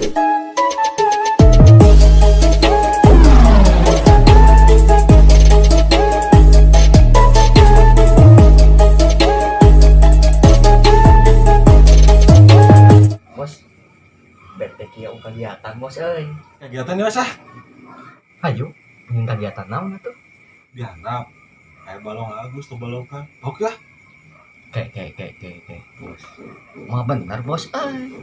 Bos, bete kieu kegiatan, bos euy. Kegiatan ya, sah. Hayu, ingin kegiatan naon atuh? Dihandap. Kayak balong Agus tuh balongkan. Oke lah. Kayak kayak kayak kayak kayak bos. Mah bener, bos euy.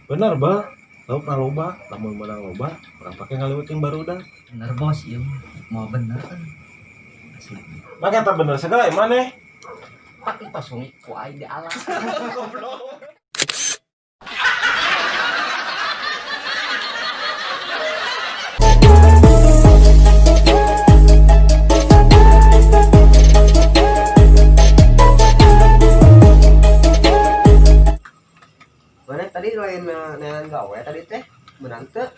Bener, ba. Lauk na loba, lamun menang loba, urang pake ngaliwetin barudak. Bener, bos, ieu mah bener euy. Asli. Maka tak bener segala maneh. Pati pasungi ku aing di alas. Goblok. Mana tadi lain neangan gawe tadi teh menang teu?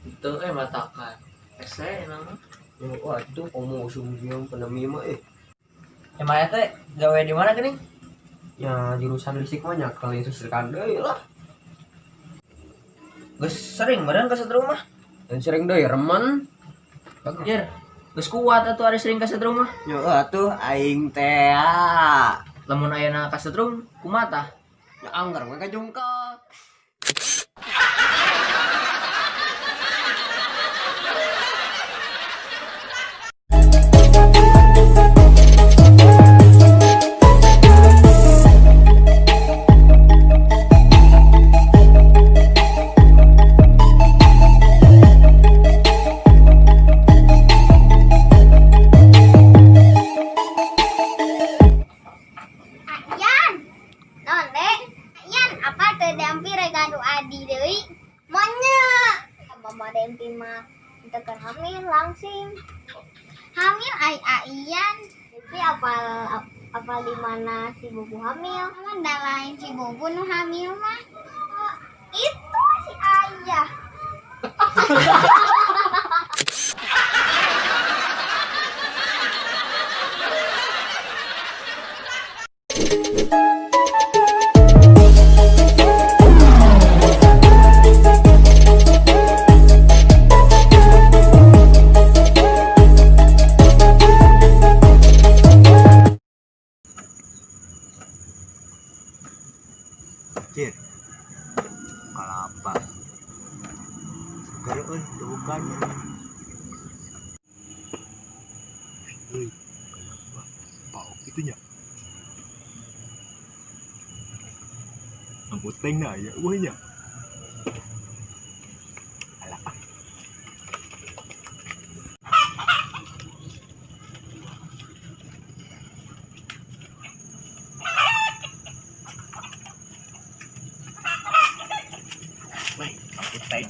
Itu matakan. Ese emang. Ya, wah itu komo usum jeung pandemi mah eh. Emang teh gawe di mana geuning? Ya jurusan listrik mah nya kali listrikan deui lah. Geus sering meureun ka setrum mah. Dan sering deui remen. Jir, geus kuat atuh ari sering ka setrum mah. Ya atuh aing teh ah. Lamun ayeuna ka setrum kumaha tah? Ya anggar we ka jungkel. Yan, non dek. Yan, apa teu Dempi rek gaduh adi deui? Monya. Mama Dempi mah teu keur hamil langsing. Hamil ai Aiyan. Dempi apal apal di mana si Bubu hamil. Aman da lain si Bubu nu hamil mah. Oh, itu si ayah. Cir. Kalapa. Seger euy bukan. Euy, kenapa? Paok itu nya. Angkuteng na ya, eueuh nya. Alah ah. Weh, angkuteng.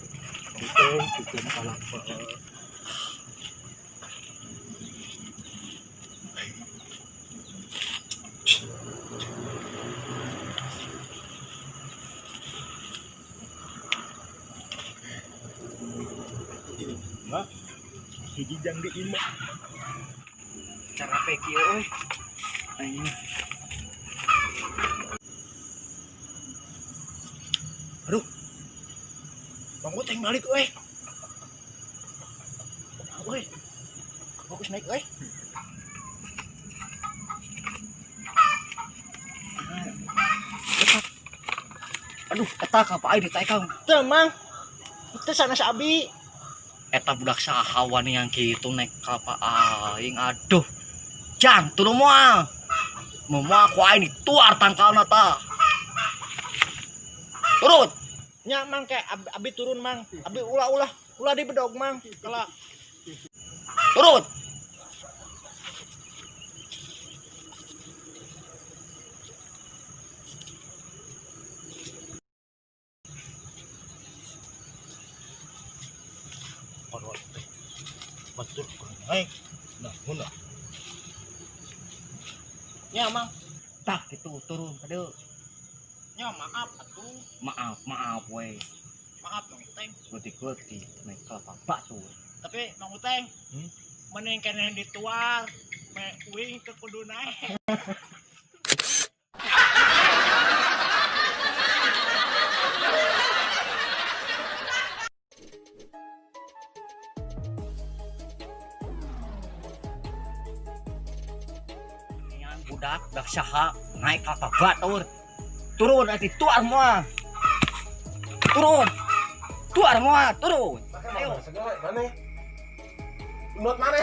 Angkuteng, angkuteng kalapa. Mah, hiji jang di imah. Cara peki euy. Aing. Aduh. Bang Uteng balik euy. Euy. Fokus naik euy. Aduh, eta ka aing ditaekang. Teu mang. Teu sanes abi. Eta budak saha wani yang kitu naik kalapa aing, aduh. Jang turun moal. Moal ku aing dituar tangkalna tah. Turun. Nya mang ke abi turun mang. Abi ulah-ulah ulah dibedog mang. Kala turun. Batur naik. Nah, mun Nya mang. Tah gitu turun ka dieu. Nya maaf atuh. Maaf, maaf we. Maaf Mang Uteng. Leutik-leutik naik kelapa batur. Tapi Mang Uteng, mending keneh dituar, me uing ke kudu naek. Budak, budak saha naik ka batur. Turun nanti tuar moal. Turun. Tuar moal, turun. Ayo. Segala mana? Not mana?